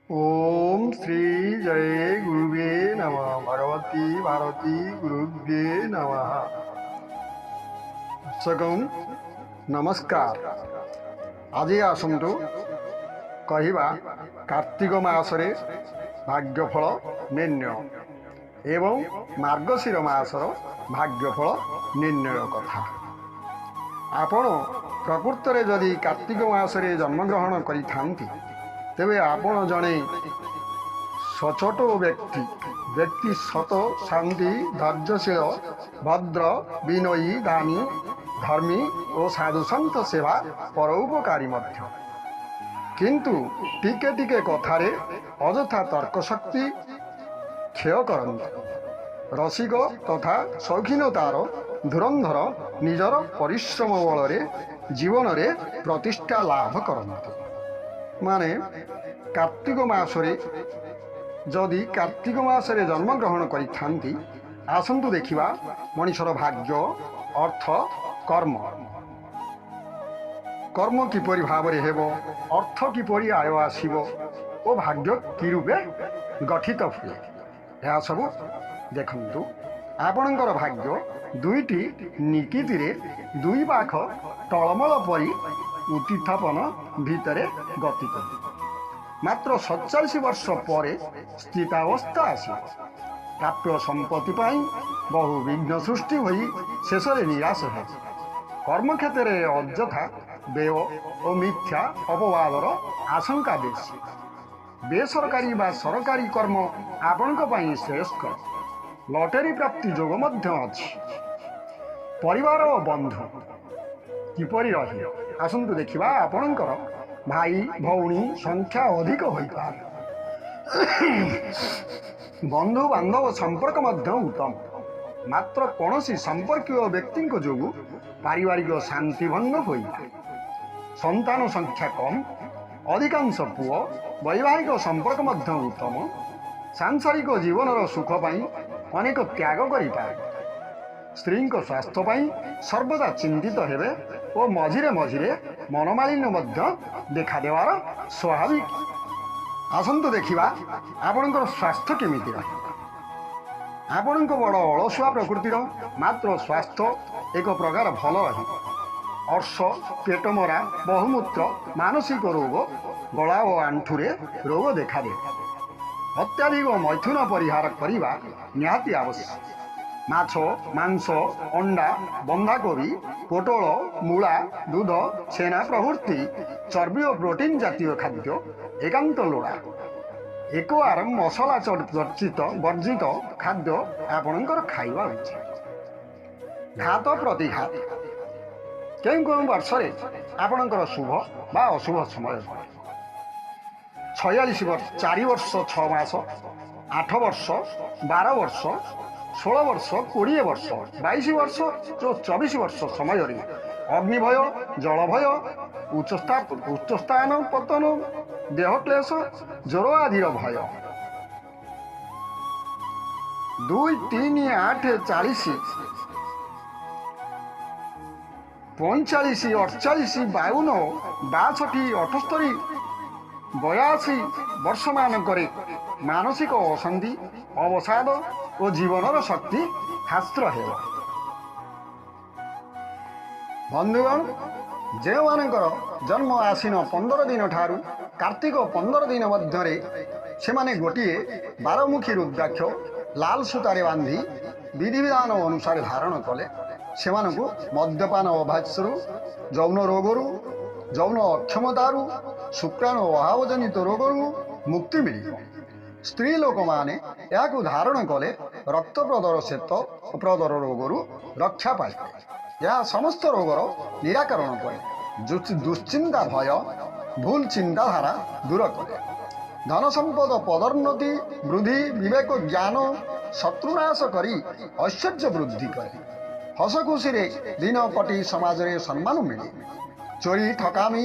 ଓମ୍ ଶ୍ରୀ ଜୟ ଗୁରୁବେ ନମଃ। ଭଗବତୀ ଭାରତୀ ଗୁରୁଭ୍ୟେ ନମଃ। ଦର୍ଶକ ନମସ୍କାର। ଆଜି ଆସନ୍ତୁ କହିବା କାର୍ତ୍ତିକ ମାସରେ ଭାଗ୍ୟଫଳ ନିର୍ଣ୍ଣୟ ଏବଂ ମାର୍ଗଶିର ମାସର ଭାଗ୍ୟଫଳ ନିର୍ଣ୍ଣୟ କଥା। ଆପଣ ପ୍ରକୃତରେ ଯଦି କାର୍ତ୍ତିକ ମାସରେ ଜନ୍ମଗ୍ରହଣ କରିଥାନ୍ତି, ତେବେ ଆପଣ ଜଣେ ସଚୋଟ ବ୍ୟକ୍ତି। ବ୍ୟକ୍ତି ସତ, ଶାନ୍ତି, ଧୈର୍ଯ୍ୟଶୀଳ, ଭଦ୍ର, ବିନୟୀ, ଦାନୀ, ଧର୍ମୀ ଓ ସାଧୁସନ୍ଥ ସେବା ପରୋପକାରୀ ମଧ୍ୟ। କିନ୍ତୁ ଟିକେ ଟିକେ କଥାରେ ଅଯଥା ତର୍କ ଶକ୍ତି କ୍ଷୟ କରନ୍ତି। ରସିକ ତଥା ସୌଖିନତାର ଧୁରନ୍ଧର, ନିଜର ପରିଶ୍ରମ ବଳରେ ଜୀବନରେ ପ୍ରତିଷ୍ଠା ଲାଭ କରନ୍ତି। ମାନେ କାର୍ତ୍ତିକ ମାସରେ, ଯଦି କାର୍ତ୍ତିକ ମାସରେ ଜନ୍ମଗ୍ରହଣ କରିଥାନ୍ତି, ଆସନ୍ତୁ ଦେଖିବା ମଣିଷର ଭାଗ୍ୟ, ଅର୍ଥ, କର୍ମ। କର୍ମ କିପରି ଭାବରେ ହେବ, ଅର୍ଥ କିପରି ଆୟ ଆସିବ ଓ ଭାଗ୍ୟ କି ରୂପେ ଗଠିତ ହୁଏ, ଏହା ସବୁ ଦେଖନ୍ତୁ। ଆପଣଙ୍କର ଭାଗ୍ୟ ଦୁଇଟି ନିକିତିରେ ଦୁଇ ପାଖ ଟଳମଳ ପରି ଉତ୍ଥାପନ ଭିତରେ ଗତି କରେ। ମାତ୍ର 47 ବର୍ଷ ପରେ ସ୍ଥିତାବସ୍ଥା ଆସିବ। ପ୍ରାପ୍ୟ ସମ୍ପତ୍ତି ପାଇଁ ବହୁ ବିଘ୍ନ ସୃଷ୍ଟି ହୋଇ ଶେଷରେ ନିରାଶ ହେବ। କର୍ମକ୍ଷେତ୍ରରେ ଅଯଥା ବ୍ୟୟ ଓ ମିଥ୍ୟା ଅପବାଦର ଆଶଙ୍କା ବେଶୀ। ବେସରକାରୀ ବା ସରକାରୀ କର୍ମ ଆପଣଙ୍କ ପାଇଁ ଶ୍ରେୟସ୍କର। ଲଟେରୀ ପ୍ରାପ୍ତି ଯୋଗ ମଧ୍ୟ ଅଛି। ପରିବାର ଓ ବନ୍ଧୁ କିପରି ରହିବ, ଆସନ୍ତୁ ଦେଖିବା। ଆପଣଙ୍କର ଭାଇ ଭଉଣୀ ସଂଖ୍ୟା ଅଧିକ ହୋଇପାରେ। ବନ୍ଧୁ ବାନ୍ଧବ ସମ୍ପର୍କ ମଧ୍ୟ ଉତ୍ତମ। ମାତ୍ର କୌଣସି ସମ୍ପର୍କୀୟ ବ୍ୟକ୍ତିଙ୍କ ଯୋଗୁଁ ପାରିବାରିକ ଶାନ୍ତି ଭଙ୍ଗ ହୋଇପାରେ। ସନ୍ତାନ ସଂଖ୍ୟା କମ୍, ଅଧିକାଂଶ ପୁଅ। ବୈବାହିକ ସମ୍ପର୍କ ମଧ୍ୟ ଉତ୍ତମ। ସାଂସାରିକ ଜୀବନର ସୁଖ ପାଇଁ ଅନେକ ତ୍ୟାଗ କରିପାରେ। ସ୍ତ୍ରୀଙ୍କ ସ୍ୱାସ୍ଥ୍ୟ ପାଇଁ ସର୍ବଦା ଚିନ୍ତିତ ହେବେ ଓ ମଝିରେ ମଝିରେ ମନମାଳିନ୍ୟ ମଧ୍ୟ ଦେଖାଦେବାର ସ୍ୱାଭାବିକ। ଆସନ୍ତୁ ଦେଖିବା ଆପଣଙ୍କର ସ୍ୱାସ୍ଥ୍ୟ କେମିତି ରହିବ। ଆପଣଙ୍କ ବଡ଼ ଅଳସୁଆ ପ୍ରକୃତିର, ମାତ୍ର ସ୍ୱାସ୍ଥ୍ୟ ଏକ ପ୍ରକାର ଭଲ ରହିବ। ଅର୍ଶ, ପେଟମରା, ବହୁମୂତ୍ର, ମାନସିକ ରୋଗ, ଗଳା ଓ ଆଣ୍ଠୁରେ ରୋଗ ଦେଖାଦିଏ। ଅତ୍ୟଧିକ ମୈଥୁନ ପରିହାର କରିବା ନିହାତି ଆବଶ୍ୟକ। ମାଛ, ମାଂସ, ଅଣ୍ଡା, ବନ୍ଧାକୋବି, ପୋଟଳ, ମୂଳା, ଦୁଧ, ଛେନା ପ୍ରଭୃତି ଚର୍ବି ଓ ପ୍ରୋଟିନ୍ ଜାତୀୟ ଖାଦ୍ୟ ଏକାନ୍ତ ଲୋଡ଼ା। ଏକବାର ମସଲା ବର୍ଜିତ ଖାଦ୍ୟ ଆପଣଙ୍କର ଖାଇବା ଉଚିତ। ଘାତ ପ୍ରତିଘାତ। କେଉଁ କେଉଁ ବର୍ଷରେ ଆପଣଙ୍କର ଶୁଭ ବା ଅଶୁଭ ସମୟ ପଡ଼େ? 46 ବର୍ଷ, 4 ବର୍ଷ 6 ମାସ, 8 ବର୍ଷ, 12 ବର୍ଷ, 16 ବର୍ଷ, 20 ବର୍ଷ, 22 ବର୍ଷ ଓ 24 ବର୍ଷ ସମୟରେ ଅଗ୍ନିଭୟ, ଜଳଭୟ, ଉଚ୍ଚସ୍ଥାନ ପତନ, ଦେହ କ୍ଲେଶ, ଜ୍ୱର ଆଦିର ଭୟ। 2, 3, 8, 40, 45, 48, 52, 62, 78, 82 ବର୍ଷମାନଙ୍କରେ ମାନସିକ ଅଶାନ୍ତି, ଅବସାଦ ଓ ଜୀବନର ଶକ୍ତି ହ୍ରାସ ହେବ। ବନ୍ଧୁଗଣ, ଯେଉଁମାନଙ୍କର ଜନ୍ମ ଆଶ୍ୱିନ 15 ଦିନ ଠାରୁ କାର୍ତ୍ତିକ 15 ଦିନ ମଧ୍ୟରେ, ସେମାନେ ଗୋଟିଏ ବାରମୁଖୀ ରୁଦ୍ରାକ୍ଷ ଲାଲ ସୂତାରେ ବାନ୍ଧି ବିଧିବିଧାନ ଅନୁସାରେ ଧାରଣ କଲେ ସେମାନଙ୍କୁ ମଦ୍ୟପାନ ଅଭ୍ୟାସରୁ, ଯୌନ ରୋଗରୁ, ଯୌନ ଅକ୍ଷମତାରୁ, ଶୁକ୍ରାଣୁ ଅଭାବଜନିତ ରୋଗରୁ ମୁକ୍ତି ମିଳିବ। ସ୍ତ୍ରୀ ଲୋକମାନେ ଏହାକୁ ଧାରଣ କଲେ ରକ୍ତପ୍ରଦର, ଶ୍ଵେତ ପ୍ରଦର ରୋଗରୁ ରକ୍ଷା ପାଇବେ। ଏହା ସମସ୍ତ ରୋଗର ନିରାକରଣ କରେ। ଦୁଶ୍ଚିନ୍ତା, ଭୟ, ଭୁଲ ଚିନ୍ତାଧାରା ଦୂର କରେ। ଧନ ସମ୍ପଦ, ପଦୋନ୍ନତି ବୃଦ୍ଧି, ବିବେକ, ଜ୍ଞାନ, ଶତ୍ରୁନାଶ କରି ଐଶ୍ୱର୍ଯ୍ୟ ବୃଦ୍ଧି କରେ। ହସ ଖୁସିରେ ଦିନ କଟି ସମାଜରେ ସମ୍ମାନ ମିଳେ। ଚୋରି, ଠକାମି,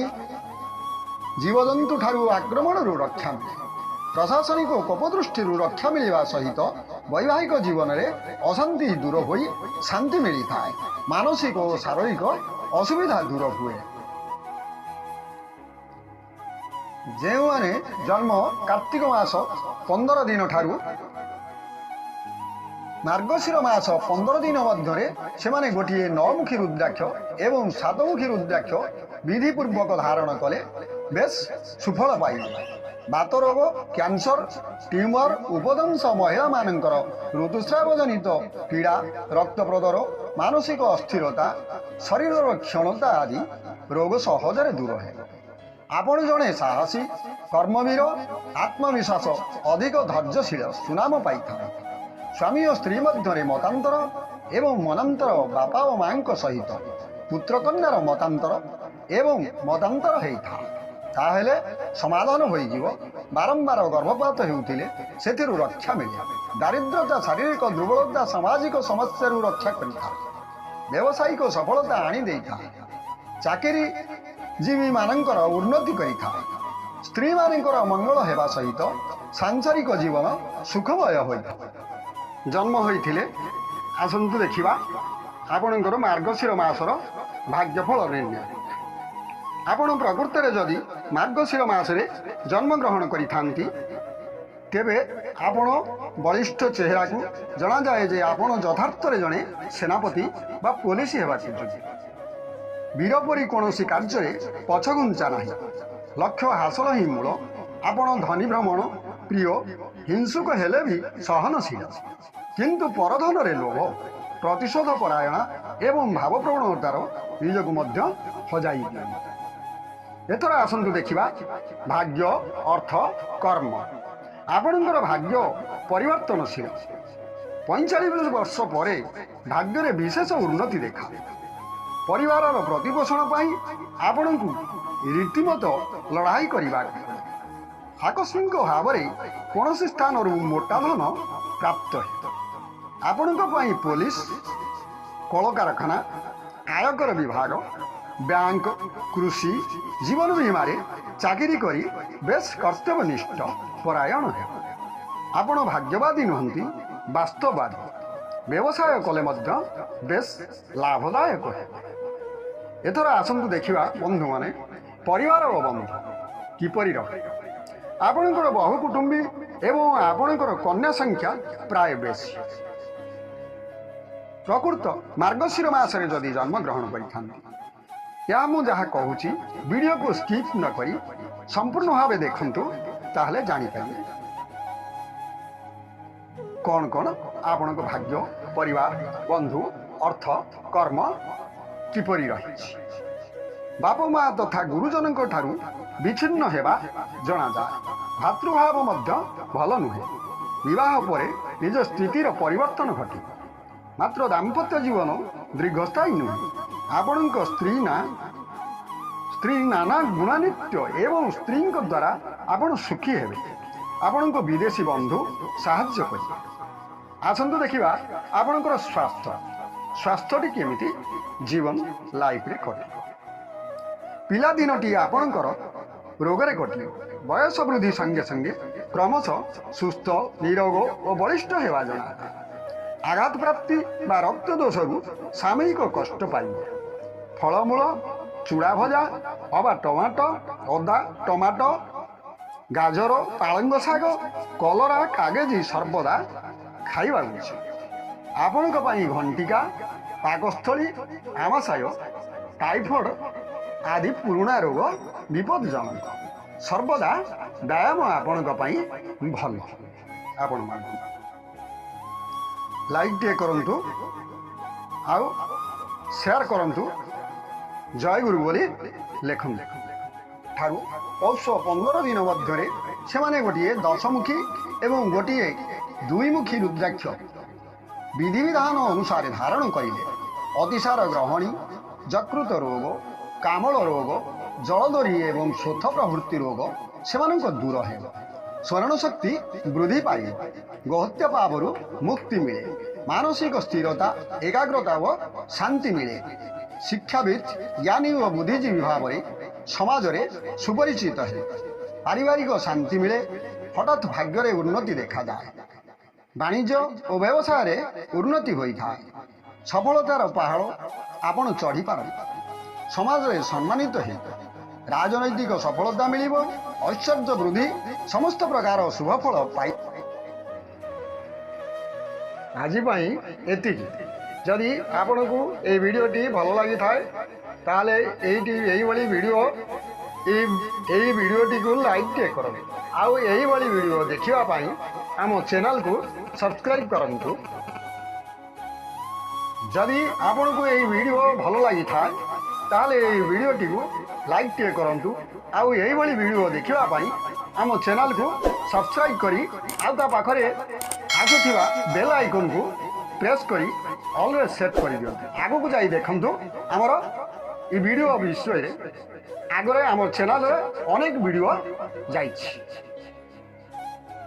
ଜୀବଜନ୍ତୁ ଠାରୁ ଆକ୍ରମଣରୁ ରକ୍ଷା ମିଳେ। ପ୍ରଶାସନିକ କୋପଦୃଷ୍ଟିରୁ ରକ୍ଷା ମିଳିବା ସହିତ ବୈବାହିକ ଜୀବନରେ ଅଶାନ୍ତି ଦୂର ହୋଇ ଶାନ୍ତି ମିଳିଥାଏ। ମାନସିକ ଓ ଶାରୀରିକ ଅସୁବିଧା ଦୂର ହୁଏ। ଯେଉଁମାନେ ଜନ୍ମ କାର୍ତ୍ତିକ ମାସ 15 ଦିନ ଠାରୁ ମାର୍ଗଶିର ମାସ 15 ଦିନ ମଧ୍ୟରେ, ସେମାନେ ଗୋଟିଏ ନଅମୁଖୀ ରୁଦ୍ରାକ୍ଷ ଏବଂ ସାତମୁଖୀ ରୁଦ୍ରାକ୍ଷ ବିଧିପୂର୍ବକ ଧାରଣ କଲେ ବେଶ ସୁଫଳ ପାଇବେ। ବାତ ରୋଗ, କ୍ୟାନ୍ସର, ଟ୍ୟୁମର, ଉପଦଂଶ, ମହିଳାମାନଙ୍କର ଋତୁସ୍ରାବଜନିତ ପୀଡ଼ା, ରକ୍ତପ୍ରଦର, ମାନସିକ ଅସ୍ଥିରତା, ଶରୀରର କ୍ଷଣତା ଆଦି ରୋଗ ସହଜରେ ଦୂର ହେବ। ଆପଣ ଜଣେ ସାହସୀ, କର୍ମବୀର, ଆତ୍ମବିଶ୍ୱାସ ଅଧିକ, ଧୈର୍ଯ୍ୟଶୀଳ, ସୁନାମ ପାଇଥାନ୍ତି। ସ୍ୱାମୀ ଓ ସ୍ତ୍ରୀ ମଧ୍ୟରେ ମତାନ୍ତର ଏବଂ ମନାନ୍ତର, ବାପା ଓ ମାଙ୍କ ସହିତ ପୁତ୍ରକନ୍ୟାର ମତାନ୍ତର ଏବଂ ମତାନ୍ତର ହେଇଥାଏ, ତାହେଲେ ସମାଧାନ ହୋଇଯିବ। ବାରମ୍ବାର ଗର୍ଭପାତ ହେଉଥିଲେ ସେଥିରୁ ରକ୍ଷା ମିଳେ। ଦାରିଦ୍ରତା, ଶାରୀରିକ ଦୁର୍ବଳତା, ସାମାଜିକ ସମସ୍ୟାରୁ ରକ୍ଷା କରିଥାଏ। ବ୍ୟବସାୟିକ ସଫଳତା ଆଣି ଦେଇଥାଏ। ଚାକିରି ଜୀବୀମାନଙ୍କର ଉନ୍ନତି କରିଥାଏ। ସ୍ତ୍ରୀମାନଙ୍କର ମଙ୍ଗଳ ହେବା ସହିତ ସାଂସାରିକ ଜୀବନ ସୁଖମୟ ହୋଇଥାଏ। ଜନ୍ମ ହୋଇଥିଲେ ଆସନ୍ତୁ ଦେଖିବା ଆପଣଙ୍କର ମାର୍ଗଶିର ମାସର ଭାଗ୍ୟଫଳ ନିର୍ଣ୍ଣୟ। ଆପଣ ପ୍ରକୃତରେ ଯଦି ମାର୍ଗଶିର ମାସରେ ଜନ୍ମଗ୍ରହଣ କରିଥାନ୍ତି, ତେବେ ଆପଣ ବଳିଷ୍ଠ ଚେହେରାକୁ ଜଣାଯାଏ ଯେ ଆପଣ ଯଥାର୍ଥରେ ଜଣେ ସେନାପତି ବା ପୋଲିସ ହେବାକୁ ଯୋଗ୍ୟ। ବୀର ପରି କୌଣସି କାର୍ଯ୍ୟରେ ପଛଘୁଞ୍ଚା ନାହିଁ। ଲକ୍ଷ୍ୟ ହାସଲ ହିଁ ମୂଳ। ଆପଣ ଧନୀ, ଭ୍ରମଣ ପ୍ରିୟ, ହିଂସୁକ ହେଲେ ବି ସହନଶୀଳ, କିନ୍ତୁ ପରଧନରେ ଲୋଭ, ପ୍ରତିଶୋଧ ପରାୟଣା ଏବଂ ଭାବପ୍ରବଣତାର ନିଜକୁ ମଧ୍ୟ ହଜାଇ ଦିଅନ୍ତି। ଏଥର ଆସନ୍ତୁ ଦେଖିବା ଭାଗ୍ୟ, ଅର୍ଥ, କର୍ମ। ଆପଣଙ୍କର ଭାଗ୍ୟ ପରିବର୍ତ୍ତନଶୀଳ। 45 ବର୍ଷ ପରେ ଭାଗ୍ୟରେ ବିଶେଷ ଉନ୍ନତି ଦେଖା। ପରିବାରର ପ୍ରତିପୋଷଣ ପାଇଁ ଆପଣଙ୍କୁ ରୀତିମତ ଲଢ଼ାଇ କରିବାକୁ। ଆକସ୍ମିକ ଭାବରେ କୌଣସି ସ୍ଥାନରୁ ମୋଟା ଧନ ପ୍ରାପ୍ତ ହେବ। ଆପଣଙ୍କ ପାଇଁ ପୋଲିସ, କଳକାରଖାନା, ଆୟକର ବିଭାଗ, ବ୍ୟାଙ୍କ, କୃଷି, ଜୀବନ ବୀମାରେ ଚାକିରି କରି ବେଶ କର୍ତ୍ତବ୍ୟନିଷ୍ଠ ପରାୟଣ ହେବ। ଆପଣ ଭାଗ୍ୟବାଦୀ ନୁହନ୍ତି, ବାସ୍ତବବାଦୀ। ବ୍ୟବସାୟ କଲେ ମଧ୍ୟ ବେଶ ଲାଭଦାୟକ ହେବ। ଏଥର ଆସନ୍ତୁ ଦେଖିବା ବନ୍ଧୁମାନେ, ପରିବାର ଓ ବନ୍ଧୁ କିପରି ରହେ। ଆପଣଙ୍କର ବହୁ କୁଟୁମ୍ବୀ ଏବଂ ଆପଣଙ୍କର କନ୍ୟା ସଂଖ୍ୟା ପ୍ରାୟ ବେଶୀ। ପ୍ରକୃତ ମାର୍ଗଶିର ମାସରେ ଯଦି ଜନ୍ମଗ୍ରହଣ କରିଥାନ୍ତି, ଏହା ମୁଁ ଯାହା କହୁଛି ଭିଡ଼ିଓକୁ ସ୍କିପ୍ ନ କରି ସମ୍ପୂର୍ଣ୍ଣ ଭାବେ ଦେଖନ୍ତୁ, ତାହେଲେ ଜାଣିପାରିବେ କ'ଣ କ'ଣ ଆପଣଙ୍କ ଭାଗ୍ୟ, ପରିବାର, ବନ୍ଧୁ, ଅର୍ଥ, କର୍ମ କିପରି ରହିଛି। ବାପ ମା ତଥା ଗୁରୁଜନଙ୍କ ଠାରୁ ବିଚ୍ଛିନ୍ନ ହେବା ଜଣାଯାଏ। ଭାତୃଭାବ ମଧ୍ୟ ଭଲ ନୁହେଁ। ବିବାହ ପରେ ନିଜ ସ୍ଥିତିର ପରିବର୍ତ୍ତନ ଘଟିବ, ମାତ୍ର ଦାମ୍ପତ୍ୟ ଜୀବନ ଦୀର୍ଘସ୍ଥାୟୀ ନୁହେଁ। ଆପଣଙ୍କ ସ୍ତ୍ରୀ ନା ସ୍ତ୍ରୀ ନାନା ଗୁଣାନିତ୍ୟ ଏବଂ ସ୍ତ୍ରୀଙ୍କ ଦ୍ୱାରା ଆପଣ ସୁଖୀ ହେବେ। ଆପଣଙ୍କ ବିଦେଶୀ ବନ୍ଧୁ ସାହାଯ୍ୟ କରିବେ। ଆସନ୍ତୁ ଦେଖିବା ଆପଣଙ୍କର ସ୍ୱାସ୍ଥ୍ୟ। ସ୍ୱାସ୍ଥ୍ୟଟି କେମିତି ଜୀବନ ଲାଇଫରେ କଟିବ। ପିଲାଦିନଟି ଆପଣଙ୍କର ରୋଗରେ କଟିବ। ବୟସ ବୃଦ୍ଧି ସଙ୍ଗେ ସଙ୍ଗେ କ୍ରମଶଃ ସୁସ୍ଥ, ନିରୋଗ ଓ ବଳିଷ୍ଠ ହେବା ଜଣା। ଆଘାତ ପ୍ରାପ୍ତି ବା ରକ୍ତ ଦୋଷରୁ ସାମୟିକ କଷ୍ଟ ପାଇବେ। ଫଳମୂଳ, ଚୁଡ଼ା ଭଜା ଅବା ଟମାଟୋ, ଅଦା, ଟମାଟୋ, ଗାଜର, ପାଳଙ୍ଗ ଶାଗ, କଲରା, କାଗେଜି ସର୍ବଦା ଖାଇବା ଉଚିତ। ଆପଣଙ୍କ ପାଇଁ ଘଣ୍ଟିକା, ପାକସ୍ଥଳୀ, ଆମାଶୟ, ଟାଇଫଏଡ୍ ଆଦି ପୁରୁଣା ରୋଗ ବିପଦଜନକ। ସର୍ବଦା ବ୍ୟାୟାମ ଆପଣଙ୍କ ପାଇଁ ଭଲ। ଆପଣମାନଙ୍କୁ ଲାଇକ୍ ଟିକେ କରନ୍ତୁ ଆଉ ସେୟାର କରନ୍ତୁ, ଜୟଗୁରୁ ବୋଲି ଲେଖନ୍ତୁ। ଠାରୁ ପୌଷ 15 ଦିନ ମଧ୍ୟରେ ସେମାନେ ଗୋଟିଏ ଦଶମୁଖୀ ଏବଂ ଗୋଟିଏ ଦୁଇମୁଖୀ ରୁଦ୍ରାକ୍ଷ ବିଧିବିଧାନ ଅନୁସାରେ ଧାରଣ କରିଲେ ଅତିସାର ଗ୍ରହଣୀ, ଯକୃତ ରୋଗ, କାମଳ ରୋଗ, ଜଳଦୋରୀ ଏବଂ ଶୋଥ ପ୍ରଭୃତି ରୋଗ ସେମାନଙ୍କ ଦୂର ହେବ। ସ୍ମରଣ ଶକ୍ତି ବୃଦ୍ଧି ପାଇବ। ଗୋହତ୍ୟା ପାପରୁ ମୁକ୍ତି ମିଳେ। ମାନସିକ ସ୍ଥିରତା, ଏକାଗ୍ରତା ଓ ଶାନ୍ତି ମିଳେ। ଶିକ୍ଷାବିତ୍, ଜ୍ଞାନୀ ଓ ବୁଦ୍ଧିଜୀବୀ ଭାବରେ ସମାଜରେ ସୁପରିଚିତ ହେବେ। ପାରିବାରିକ ଶାନ୍ତି ମିଳେ। ହଠାତ୍ ଭାଗ୍ୟରେ ଉନ୍ନତି ଦେଖାଯାଏ। ବାଣିଜ୍ୟ ଓ ବ୍ୟବସାୟରେ ଉନ୍ନତି ହୋଇଥାଏ। ସଫଳତାର ପାହାଡ଼ ଆପଣ ଚଢ଼ିପାରନ୍ତି। ସମାଜରେ ସମ୍ମାନିତ ହେବେ। ରାଜନୈତିକ ସଫଳତା ମିଳିବ, ଐଶ୍ୱର୍ଯ୍ୟ ବୃଦ୍ଧି, ସମସ୍ତ ପ୍ରକାର ଶୁଭ ଫଳ ପାଇ। ଆଜି ପାଇଁ ଏତିକି। ଯଦି ଆପଣଙ୍କୁ ଏଇ ଭିଡ଼ିଓଟି ଭଲ ଲାଗିଥାଏ, ତାହେଲେ ଏଇଟି ଏଇଭଳି ଭିଡ଼ିଓ ଏଇ ଭିଡ଼ିଓଟିକୁ ଲାଇକ୍ ଟିକେ କରନ୍ତୁ, ଆଉ ଏଇଭଳି ଭିଡ଼ିଓ ଦେଖିବା ପାଇଁ ଆମ ଚ୍ୟାନେଲକୁ ସବସ୍କ୍ରାଇବ୍ କରନ୍ତୁ। ଯଦି ଆପଣଙ୍କୁ ଏଇ ଭିଡ଼ିଓ ଭଲ ଲାଗିଥାଏ, ତାହେଲେ ଏଇ ଭିଡ଼ିଓଟିକୁ ଲାଇକ୍ ଟିକେ କରନ୍ତୁ, ଆଉ ଏଇଭଳି ଭିଡ଼ିଓ ଦେଖିବା ପାଇଁ ଆମ ଚ୍ୟାନେଲକୁ ସବସ୍କ୍ରାଇବ୍ କରି ଆଉ ତା ପାଖରେ ଆସୁଥିବା ବେଲ୍ ଆଇକନ୍କୁ ପ୍ରେସ୍ କରି ଅଲୱେଜ୍ ସେଟ୍ କରିଦିଅନ୍ତୁ। ଆଗକୁ ଯାଇ ଦେଖନ୍ତୁ ଆମର ଏ ଭିଡ଼ିଓ ବିଷୟରେ। ଆଗରେ ଆମ ଚ୍ୟାନେଲରେ ଅନେକ ଭିଡ଼ିଓ ଯାଇଛି।